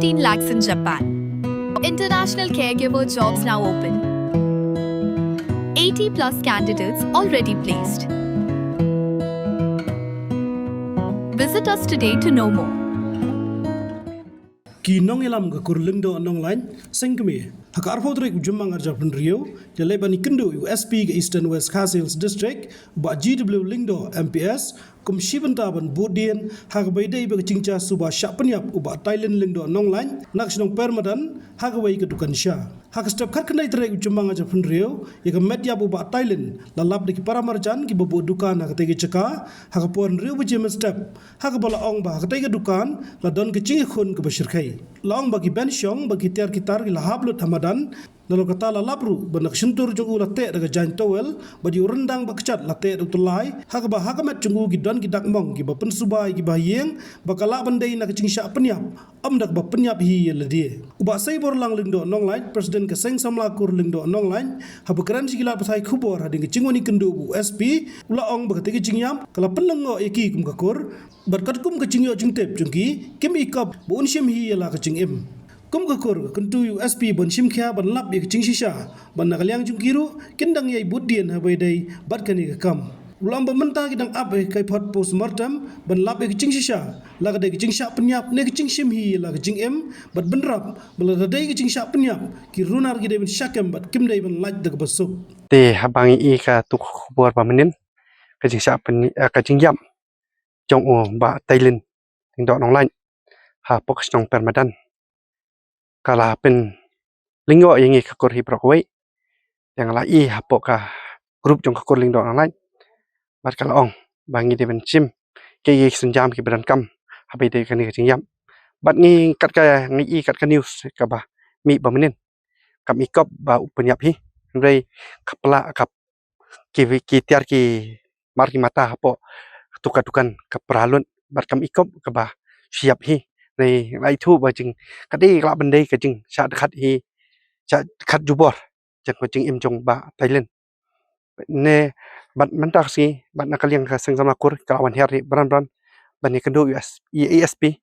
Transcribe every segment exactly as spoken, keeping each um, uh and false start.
fifteen lakhs in Japan. International caregiver jobs now open. eighty plus candidates already placed. Visit us today to know more. Ki nongïalam ka kur Lyngdoh Nonglait, seng kmie, ha ka arphew tarik u Jymmang arhajar hynriew, ïaleh ban ïakynduh ïa u S P ka Eastern West Khasi Hills District, u Bah G W Lyngdoh M P S, kum shi bynta ban buddien, ha kaba ïadei bad ka jingshah suba shah pynïap u Bah Tailin Lyngdoh Nonglait, na ka shnong Permadan, ha kawei ka dukan sha. Ha ka step khatkhyndai tarik u Jymmang arhajar hynriew, ïa ka met ïap u Bah Tailin, la lap da ki para marjan kiba buh dukan ha katei ka jaka, ha ka por hynriew baje mynstep, ha kaba la ong ba ha katei ka dukan, la don ka jingïakhun kaba shyrkhei. La ong ba ki benshong, ba ki tiar ki tar ki la hap lut ha madan, nalor kata la lap ruh, ba na ka shyntur jong u la teh da ka jaiñ towel, bad ïa u ryndang ba kjat la teh da u tyllai, ha kaba ha ka met jong u ki don ki dak mong, kiba pynsuba ïa kiba ha ïing, ba ka lah ban dei na ka jingshah pynïap, ym da kaba pynïap hi ïa lade. U Bah Seiborlang Lyngdoh Nonglait, President ka Seng Samla Kur Lyngdoh Nonglait, haba kren sha ki lad pathai khubor hadien ka jingwan ïakynduh bad u S P, u la ong ba katei ka jingïap, ka la pynlyngngoh ïa ki kum ka kur, bad katkum ka jingïoh jingtip jong ki, kim ikop ba un shim hi ïa la ka jingim. Kum ka kur, ka kyntu ïa u S P ban shim khia ban lap ïa ka jingshisha, bad na ka liang jong ki ruh, kin dang ïai buddien haba ïadei bad kane ka kam. U la ong ba mynta ki dang ap ïa ka kaiphod postmortem, ban lap ïa ka jingshisha, la ka dei ka jingshah pynïap, ne ka jingshim hi ïa la ka jingim, bad bynrap, ba lada dei ka jingshah pynïap, ki runar ki dei ban shah kem bad kim dei ban lait da kaba suk. Te haba ngi ïohi ïa katei ka khubor ba mynnin, ka jingshah pyn-, eh, ka jingïap jong u Bah Tailin Lyngdoh Nonglait, hapoh ka shnong Permadan, ka la pynlyngngoh ïa ngi ka kur hi baroh kawei. Te nga la ïohi hapoh ka group jong ka kur Lyngdoh Nonglait, bad ka la ong ba ngi dei ban shim kiei kiei ki sienjam kiba donkam haba ïadei kane ka jingïap. Bad ngi kat ka, ngi ïohi kat ka news kaba mih ba mynnin, kam ikop ba u pynïap hi. Hynrei ka pla, ka ki, ki tiar ki mar ki mata hapoh tu ka dukan ka pra lut, bad kam ikop kaba shu ïap hi. Hynrei nga la ithuh ba jing, ka dei, ka lah ban dei ka jingshah dkhot hi, shah dkhot jubor jong ka jingim jong u Bah Tailin. Ne, bad mynta ka sngi, bad na ka liang ka Seng Samla Kur, ka la wan hiar hi bran bran ban ïakynduh ïa u S-, ïa u S P,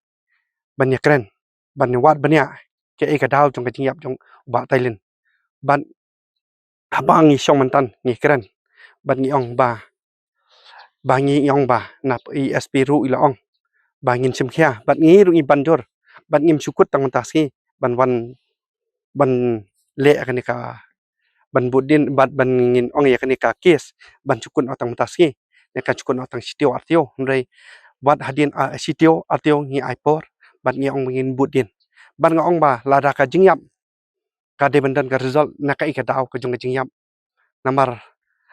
ban ïakren, ban ïawad bniah kaei ka daw jong ka jingïap jong u Bah Tailin. Bad haba ngi shong mynta ngi kren, bad ngi ong ba, ba ngi ong ba, na u S P ruh i la ong ba ngin shim khia, bad ngi ruh ngi ban jur, bad ngim shu kut tang mynta ka sngi ban wan, ban leh ïa kane ka, ban buddien, bad ban ngin ong ïa kane ka case, ban shu kut noh tang mynta ka sngi, ne kan shu kut noh tang shi taïew ar taïew, hynrei wat hadien, ah, shi taïew ar taïew ngi ai por, bad ngi ong ba ngin buddien. Bad nga ong ba lada ka jingïap ka dei ban don ka result na kaei ka daw ka jong ka jingïap. Namar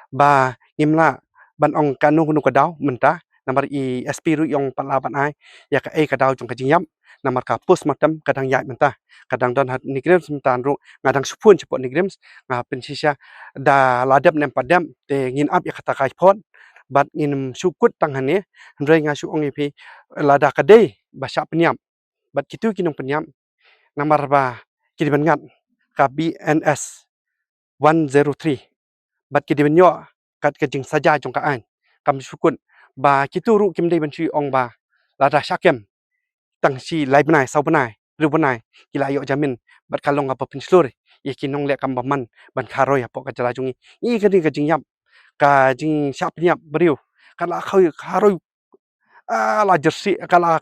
ba ngim lah ban ong kano kano ka daw mynta, namar u S P ruh u ong pat lah ban ai ïa kaei ka daw jong ka jingïap. Namar ka postmortem ka dang ïaid mynta, ka dang don ha NEIGRIHMS mynta ruh, nga dang shu phone shapoh NEIGRIHMS, nga pynshisha da la dep ne em pat dep, te ngin ap ïa kata ka report, bad ngin shu kut tang hangne. Hynrei nga shu ong ïa phi, lada ka dei ba shah pynïap, bad kito ki nongpynïap, namar ba ki dei ban ngat ka B N S one zero three, bad ki dei ban ïoh kat ka jingsaja jong ka aiñ. Kam shu kut ba kito ruh kim dei ban shu ong ba lada shah kem tang shi lai bnai, saw bnai, hynriew bnai, ki la ïoh jamin, bad ka long kaba pynshlur ïa ki nongleh kam bymman ban kharoi hapoh ka jylla jong ngi. Ïa kane ka jingïap, ka jingshah pynïap briew, ka la kharoi, kharoi, ah, la jyrsieh, ka la,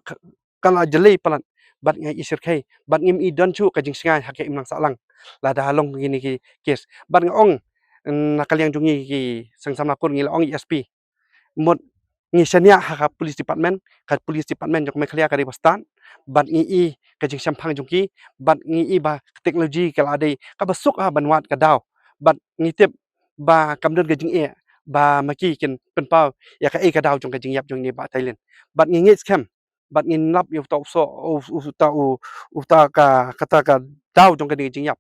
ka la jyllei palat. Bad nga ïohi shyrkhei, bad ngim i don shuh ka jingsngaid ha ka imlang sahlang lada long kine ki case. Bad nga ong, na ka liang jong ngi ki Seng Samla Kur ngi la ong ïa u S P, mut ngi shaniah ha ka police department, ka police department jong ka Meghalaya ka dei ba stad, bad ngi i ka jingshemphang jong ki, bad ngi i ba ka technology ka la dei kaba suk ha ban wad ka daw, bad ngi tip ba kam don ka jingeh ba ma ki kin pynpaw ïa kaei ka daw jong ka jingïap jong ine i Bah Tailin. Bad ngi ngeit skhem, bad ngin lap ïa uta u soh, u, u, uta u, uta ka, kata ka daw jong kane ka jingïap.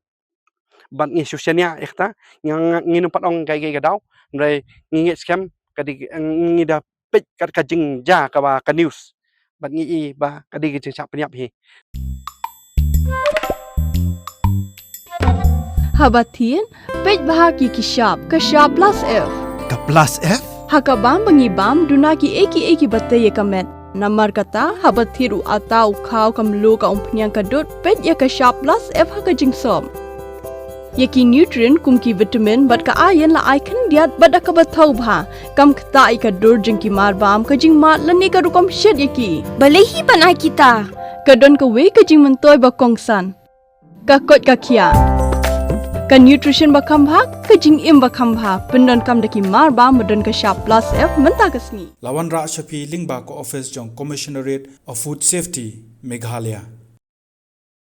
Bad ngi shu shaniah ïa kata, ngi, ngi, ngim pat ong kaei kaei ka daw, hynrei ngi ngeit skhem ka dei, ngi da peit kat ka jingjia kaba ka news. Bad ngi i ba ka dei ka jingshah pynïap hi. Haba thied, peit bha ki ki shap, ka shap plus F. Ka plus F? Ha ka bam ba ngi bam, duna kiei kiei kiba tei ïa ka met. Namar kata, haba thied u atta, u khaw, ka mluh, ka umphniang, ka dud, peit ïa ka Sharp Plus F ha ka jingsop. Ïa ki nutrient kum ki vitamin bad ka iron la ai khyndiat bad da kaba thaw bha. Kam ktah ïa ka dur jong ki marbam, ka jingmad lane ka rukom shet ïa ki. Balei hi ban ai kita? Ka don kawei ka jingmyntoi ba kongsan. Ka koit ka khiah. Ka nutrition ba kham bha, ka jingim ba kham bha. Pyndonkam da ki marbam ba don ka Sharp Plus F mynta ka sngi. La wanrah sha phi lyngba ka office jong Commissionerate of Food Safety, Meghalaya.